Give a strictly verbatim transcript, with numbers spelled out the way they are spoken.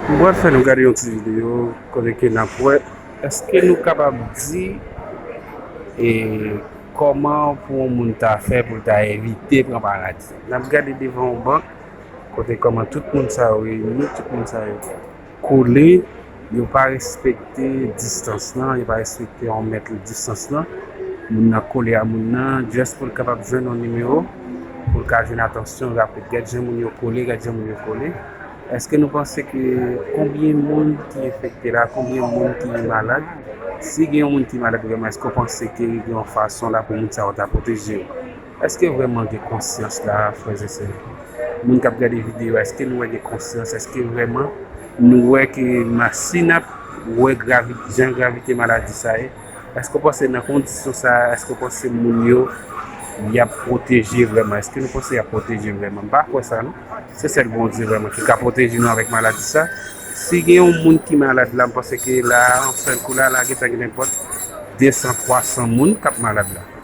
M pral fè nou gade yon ti videyo kote ke n ap wè, èske nou kapab di e kòman pou yon moun ta fè pou l ta evite pran maladi. N ap gade devan yon bank kote kòman tout moun sa yo reyini, tout moun sa yo kole, yo pa respekte distans lan, yo pa respekte yon mèt distans lan. Moun nan kole a moun nan, just pou l kapab jwenn yon nimewo, pou l ka jwenn atansyon rapid. Gad jan moun yo kole, gad jan moun yo kole. Èske nou panse ke konbyen moun ki enfekte la, konbyen moun ki malad? Si gen yon moun ki malad vrèman, èske w panse ke gen yon fason la pou moun sa yo ta pwoteje yo? Èske vrèman gen konsyans la, frè e sè? Moun k ap gade videyo a, èske nou wè gen konsyans? Èske vrèman nou wè ke ma-, si n ap wè gravi-, jan gravite maladi sa ye, èske w panse nan kondisyon sa a, èske w panse moun yo y ap pwoteje vrèman? Èske nou panse y ap pwoteje vrèman? M pa kwè sa non. Se sèl Bondye vrèman ki ka pwoteje nou avèk maladi sa. Si gen yon moun ki malad la, m panse ke la, yon sèl kou la, la gentan gen nenpòt de san, twa san moun k ap malad la.